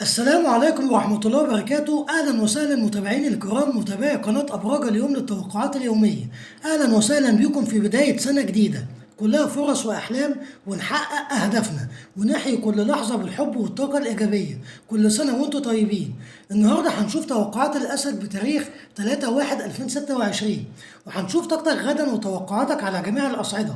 السلام عليكم ورحمة الله وبركاته. أهلا وسهلا متابعين الكرام، متابعي قناة أبراج اليوم للتوقعات اليومية. أهلا وسهلا بكم في بداية سنة جديدة كلها فرص وأحلام، ونحقق أهدافنا ونحيي كل لحظة بالحب والطاقة الإيجابية. كل سنة وأنتم طيبين. النهاردة هنشوف توقعات الأسد بتاريخ 3/1/2026، وهنشوف طاقتك غدا وتوقعاتك على جميع الأصعدة،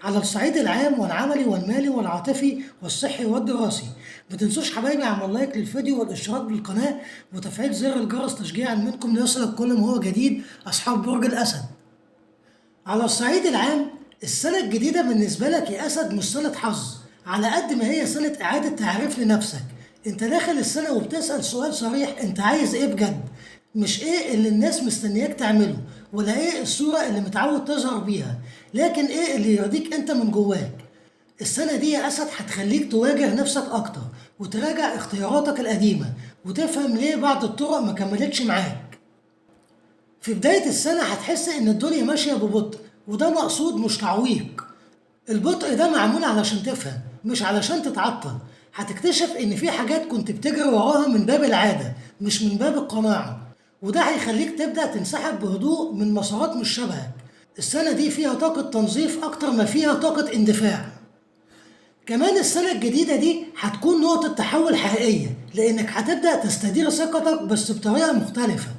على الصعيد العام والعملي والمالي والعاطفي والصحي والدراسي. ما تنسوش حبايبي عمل لايك للفيديو والاشتراك بالقناة وتفعيل زر الجرس تشجيعا منكم ليصلك كل ما هو جديد. أصحاب برج الأسد، على الصعيد العام السنة الجديدة بالنسبة لك يا أسد مش سنة حظ على قد ما هي سنة إعادة تعريف لنفسك. أنت داخل السنة وبتسأل سؤال صريح، أنت عايز إيه بجد؟ مش إيه اللي الناس مستنياك تعمله، ولا إيه الصورة اللي متعود تظهر بيها، لكن إيه اللي يرضيك أنت من جواك. السنة دي يا أسد هتخليك تواجه نفسك أكتر، وتراجع اختياراتك القديمة، وتفهم ليه بعض الطرق ما كملتش معاك. في بداية السنة هتحس إن الدنيا ماشية ببطء، وده مقصود مش تعويق. البطء ده معمول علشان تفهم، مش علشان تتعطل. هتكتشف إن في حاجات كنت بتجري وراها من باب العادة مش من باب القناعة، وده هيخليك تبدأ تنسحب بهدوء من مسارات مش شبهك. السنة دي فيها طاقة تنظيف أكتر ما فيها طاقة اندفاع. كمان السنة الجديدة دي هتكون نقطة تحول حقيقية، لأنك هتبدأ تستدير ثقتك بس بطريقة مختلفة.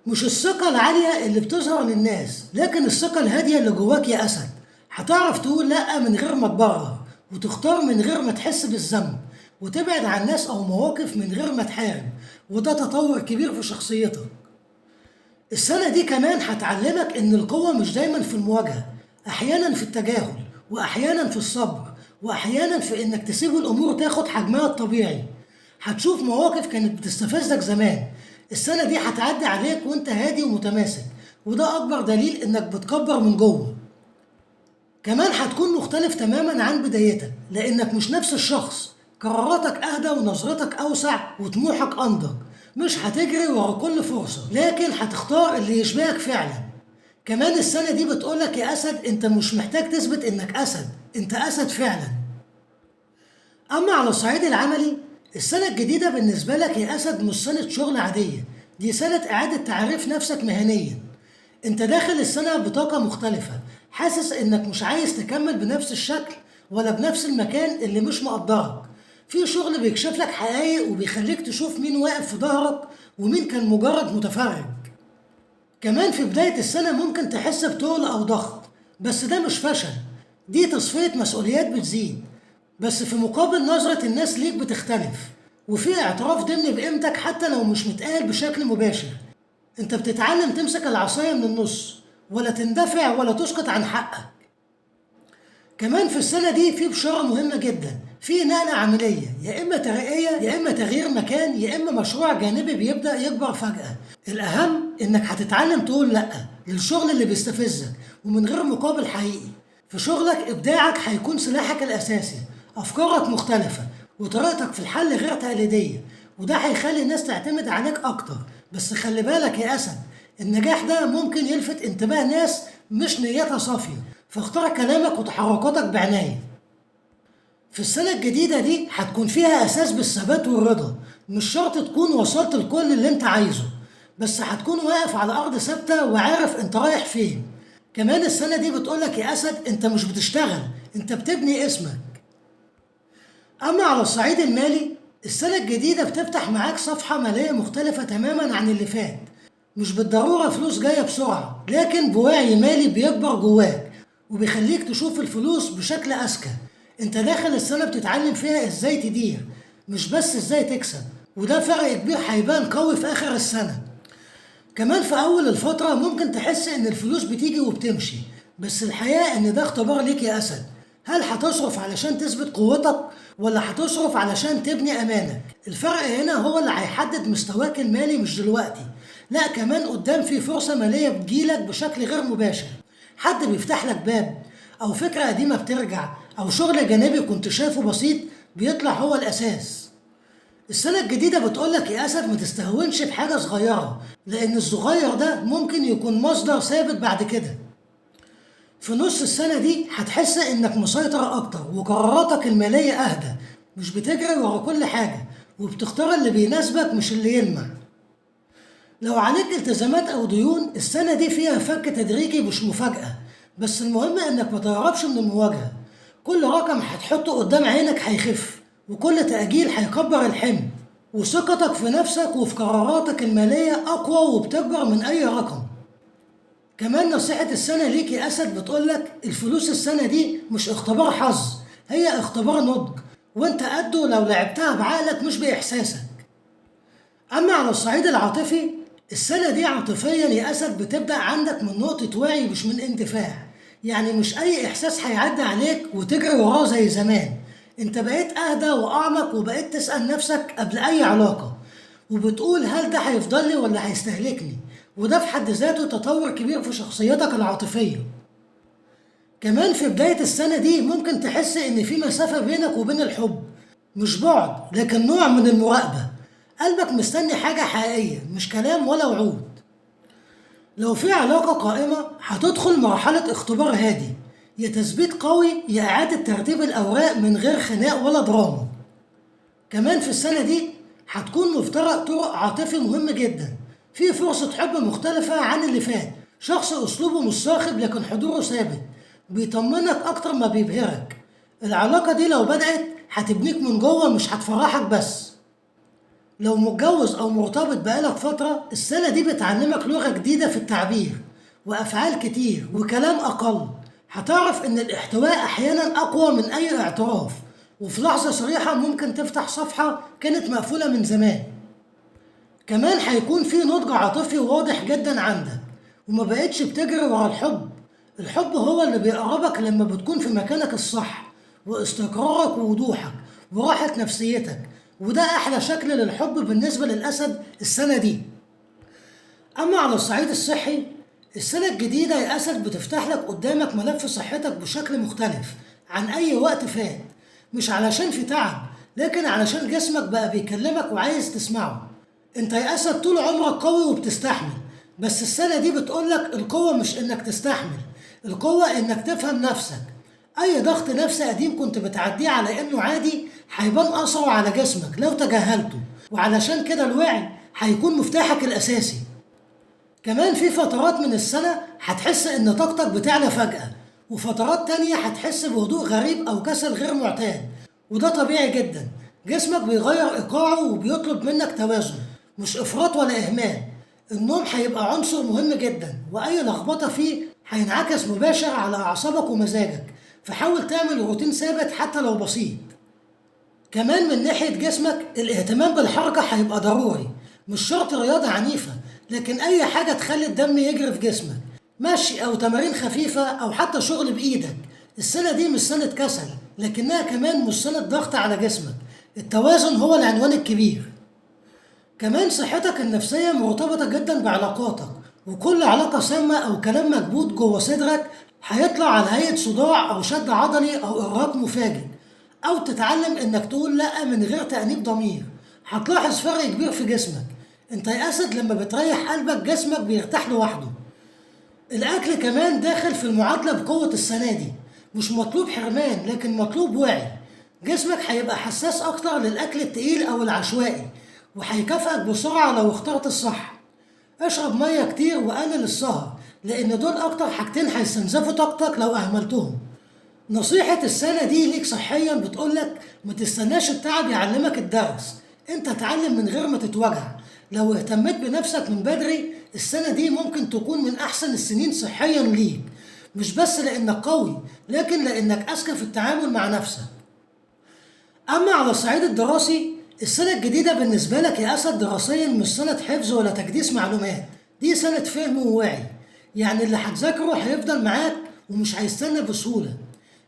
مش الثقة العالية اللي بتظهر للناس، لكن الثقة الهادية اللي جواك يا أسد. هتعرف تقول لأ من غير ما تبرر، وتختار من غير ما تحس بالذنب، وتبعد عن ناس أو مواقف من غير ما تحارب، وده تطور كبير في شخصيتك. السنة دي كمان هتعلمك إن القوة مش دايما في المواجهة، أحيانا في التجاهل، وأحيانا في الصبر، وأحيانا في إنك تسيب الأمور تاخد حجمها الطبيعي. هتشوف مواقف كانت بتستفزك زمان، السنة دي هتعدي عليك وانت هادي ومتماسك، وده أكبر دليل إنك بتكبر من جوه. كمان هتكون مختلف تماما عن بدايتك، لأنك مش نفس الشخص. قراراتك أهدى ونظرتك أوسع وطموحك أنضج. مش هتجري ورا كل فرصة، لكن هتختار اللي يشبهك فعلا. كمان السنة دي بتقولك يا أسد أنت مش محتاج تثبت إنك أسد، أنت أسد فعلا. أما على الصعيد العملي، السنة الجديدة بالنسبة لك يا أسد مش سنة شغل عادية، دي سنة إعادة تعريف نفسك مهنيا. أنت داخل السنة بطاقة مختلفة، حاسس إنك مش عايز تكمل بنفس الشكل ولا بنفس المكان اللي مش مقدرك. في شغل بيكشف لك حقائق وبيخليك تشوف مين واقف في ظهرك ومين كان مجرد متفرج. كمان في بداية السنة ممكن تحس بتقل أو ضغط، بس ده مش فشل، دي تصفية مسؤوليات بتزيد، بس في مقابل نظرة الناس ليك بتختلف، وفي اعتراف ضمني بقيمتك حتى لو مش متقال بشكل مباشر. انت بتتعلم تمسك العصاية من النص، ولا تندفع ولا تسقط عن حقك. كمان في السنة دي في بشارة مهمة جدا، في نقلة عملية، يا إما ترقية يا إما تغيير مكان يا إما مشروع جانبي بيبدأ يكبر فجأة. الأهم إنك هتتعلم تقول لأ للشغل اللي بيستفزك ومن غير مقابل حقيقي. في شغلك إبداعك هيكون سلاحك الأساسي، أفكارك مختلفة وطريقتك في الحل غير تقليدية، وده هيخلي الناس تعتمد عليك أكتر. بس خلي بالك يا أسد، النجاح ده ممكن يلفت انتباه ناس مش نيتها صافية، فاختار كلامك وتحركاتك بعناية. في السنة الجديدة دي هتكون فيها أساس بالثبات والرضا، مش شرط تكون وصلت لكل اللي انت عايزه، بس هتكون واقف على أرض ثابتة وعارف انت رايح فين. كمان السنة دي بتقولك يا أسد انت مش بتشتغل، انت بتبني اسمك. أما على الصعيد المالي، السنة الجديدة بتفتح معاك صفحة مالية مختلفة تماما عن اللي فات. مش بالضرورة فلوس جاية بسرعة، لكن بوعي مالي بيكبر جواك وبيخليك تشوف الفلوس بشكل أذكى. انت داخل السنة بتتعلم فيها ازاي تدير، مش بس ازاي تكسب، وده فرق كبير هيبان قوي في آخر السنة. كمان في أول الفترة ممكن تحس إن الفلوس بتيجي وبتمشي، بس الحقيقة إن ده اختبار ليك يا أسد. هل هتصرف علشان تثبت قوتك ولا هتصرف علشان تبني أمانك؟ الفرق هنا هو اللي هيحدد مستواك المالي، مش دلوقتي، لا كمان قدام في فرصة مالية بتجيلك بشكل غير مباشر. حد بيفتح لك باب، أو فكرة قديمة بترجع، أو شغل جانبي كنت شايفه بسيط بيطلع هو الأساس. السنة الجديدة بتقولك يا أسد ما تستهونش بحاجة صغيرة، لأن الصغير ده ممكن يكون مصدر ثابت بعد كده. في نص السنة دي هتحس إنك مسيطر أكتر وقراراتك المالية أهدى، مش بتجري ورا كل حاجة، وبتختار اللي بيناسبك مش اللي يلمع. لو عليك التزامات أو ديون، السنة دي فيها فك تدريجي مش مفاجأة، بس المهم إنك ما تهربش من المواجهة. كل رقم هتحطه قدام عينك هيخف، وكل تأجيل هيكبر الحمل، وثقتك في نفسك وفي قراراتك المالية أقوى وبتكبر من أي رقم. كمان نصيحة السنة ليك يا أسد بتقولك الفلوس السنة دي مش اختبار حظ، هي اختبار نضج، وانت قده لو لعبتها بعقلك مش بإحساسك. أما على الصعيد العاطفي، السنة دي عاطفيا يا أسد بتبدأ عندك من نقطة وعي مش من اندفاع. يعني مش أي إحساس هيعدي عليك وتجري وراه زي زمان. انت بقيت أهدى وأعمق، وبقيت تسأل نفسك قبل أي علاقة، وبتقول هل ده هيفضل لي ولا هيستهلكني، وده في حد ذاته تطور كبير في شخصيتك العاطفية. كمان في بداية السنة دي ممكن تحس إن في مسافة بينك وبين الحب، مش بعد لكن نوع من المراقبة. قلبك مستني حاجة حقيقية، مش كلام ولا وعود. لو في علاقة قائمة هتدخل مرحلة اختبار هادي، يا تثبيت قوي يا إعادة ترتيب الأوراق من غير خناق ولا دراما. كمان في السنة دي هتكون مفترق طرق عاطفي مهم جدا، في فرصة حب مختلفة عن اللي فات، شخص أسلوبه مش صاخب لكن حضوره ثابت، بيطمنك أكتر ما بيبهرك. العلاقة دي لو بدأت هتبنيك من جوه، مش هتفرحك بس. لو متجوز أو مرتبط بقالك فترة، السنة دي بتعلمك لغة جديدة في التعبير وأفعال كتير وكلام أقل. هتعرف إن الاحتواء أحيانا أقوى من أي اعتراف، وفي لحظة صريحة ممكن تفتح صفحة كانت مقفولة من زمان. كمان هيكون في نضج عاطفي واضح جدا عندك، وما بقتش بتجري ورا الحب. الحب هو اللي بيقربك لما بتكون في مكانك الصح، واستقرارك ووضوحك وراحة نفسيتك، وده أحلى شكل للحب بالنسبة للأسد السنة دي. أما على الصعيد الصحي، السنة الجديدة يا أسد بتفتح لك قدامك ملف صحتك بشكل مختلف عن أي وقت فات، مش علشان في تعب، لكن علشان جسمك بقى بيكلمك وعايز تسمعه. انت يا أسد طول عمرك قوي وبتستحمل، بس السنة دي بتقولك القوة مش انك تستحمل، القوة انك تفهم نفسك. اي ضغط نفسي قديم كنت بتعديه على انه عادي هيبان اثره على جسمك لو تجاهلته، وعلشان كده الوعي هيكون مفتاحك الاساسي. كمان في فترات من السنة هتحس ان طاقتك بتعلى فجأة، وفترات تانية هتحس بهدوء غريب او كسل غير معتاد، وده طبيعي جدا. جسمك بيغير ايقاعه وبيطلب منك توازن، مش افراط ولا اهمال. النوم هيبقى عنصر مهم جدا، واي لخبطة فيه هينعكس مباشر على اعصابك ومزاجك، فحاول تعمل روتين ثابت حتى لو بسيط. كمان من ناحية جسمك، الاهتمام بالحركة هيبقى ضروري، مش شرط رياضة عنيفة، لكن أي حاجة تخلي الدم يجري في جسمك، مشي أو تمارين خفيفة أو حتى شغل بإيدك. السنة دي مش سنة كسل، لكنها كمان مش سنة ضغط على جسمك. التوازن هو العنوان الكبير. كمان صحتك النفسية مرتبطة جدا بعلاقاتك، وكل علاقة سامة أو كلام مكبوت جوه صدرك هيطلع على هيئة صداع أو شد عضلي أو إرهاق مفاجئ، أو تتعلم إنك تقول لأ من غير تأنيب ضمير. هتلاحظ فرق كبير في جسمك. أنت يا أسد لما بتريح قلبك جسمك بيرتاح لوحده. الأكل كمان داخل في المعادلة بقوة السنة دي، مش مطلوب حرمان لكن مطلوب وعي. جسمك هيبقى حساس أكتر للأكل التقيل أو العشوائي، وهيكافئك بسرعة لو اخترت الصح. اشرب مية كتير وقلل السهر، لأن دول أكتر حاجتين هيستنزفوا طاقتك لو أهملتهم. نصيحة السنة دي ليك صحيا بتقولك ما تستناش التعب يعلمك الدرس، انت اتعلم من غير ما تتوجع. لو اهتميت بنفسك من بدري، السنة دي ممكن تكون من أحسن السنين صحيا ليك، مش بس لأنك قوي، لكن لأنك أذكى في التعامل مع نفسك. أما على الصعيد الدراسي، السنة الجديدة بالنسبة لك يا أسد دراسيا مش سنة حفظ ولا تكديس معلومات، دي سنة فهم ووعي. يعني اللي هتذاكره هيفضل معاك ومش هيستنى بسهولة.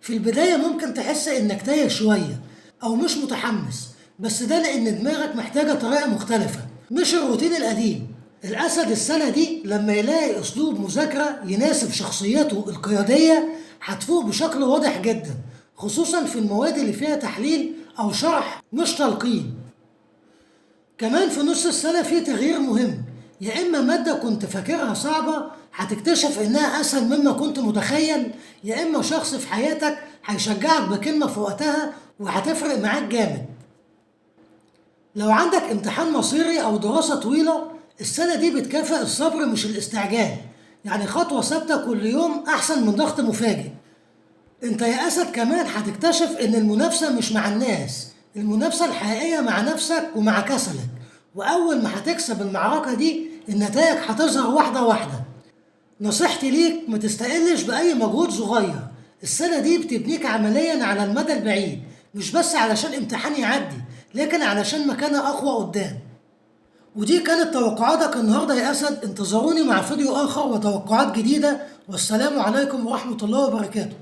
في البداية ممكن تحس إنك تايه شوية أو مش متحمس، بس ده لأن دماغك محتاجة طريقة مختلفة، مش الروتين القديم. الأسد السنة دي لما يلاقي أسلوب مذاكرة يناسب شخصيته القيادية هتفوق بشكل واضح جدا، خصوصا في المواد اللي فيها تحليل أو شرح مش تلقين. كمان في نص السنة في تغيير مهم، يا إما مادة كنت فاكرها صعبة هتكتشف إنها أسهل مما كنت متخيل، يا إما شخص في حياتك هيشجعك بكلمة في وقتها وهتفرق معاك جامد. لو عندك امتحان مصيري أو دراسة طويلة، السنة دي بتكافئ الصبر مش الاستعجال. يعني خطوة ثابتة كل يوم أحسن من ضغط مفاجئ. انت يا أسد كمان هتكتشف إن المنافسة مش مع الناس، المنافسة الحقيقية مع نفسك ومع كسلك. وأول ما هتكسب المعركة دي النتائج هتظهر واحدة واحدة. نصيحتي ليك ما تستقلش بأي مجهود صغير. السنة دي بتبنيك عمليا على المدى البعيد، مش بس علشان امتحان يعدي، لكن علشان مكانة أقوى قدام. ودي كانت توقعاتك النهاردة يا أسد. انتظروني مع فيديو آخر وتوقعات جديدة، والسلام عليكم ورحمة الله وبركاته.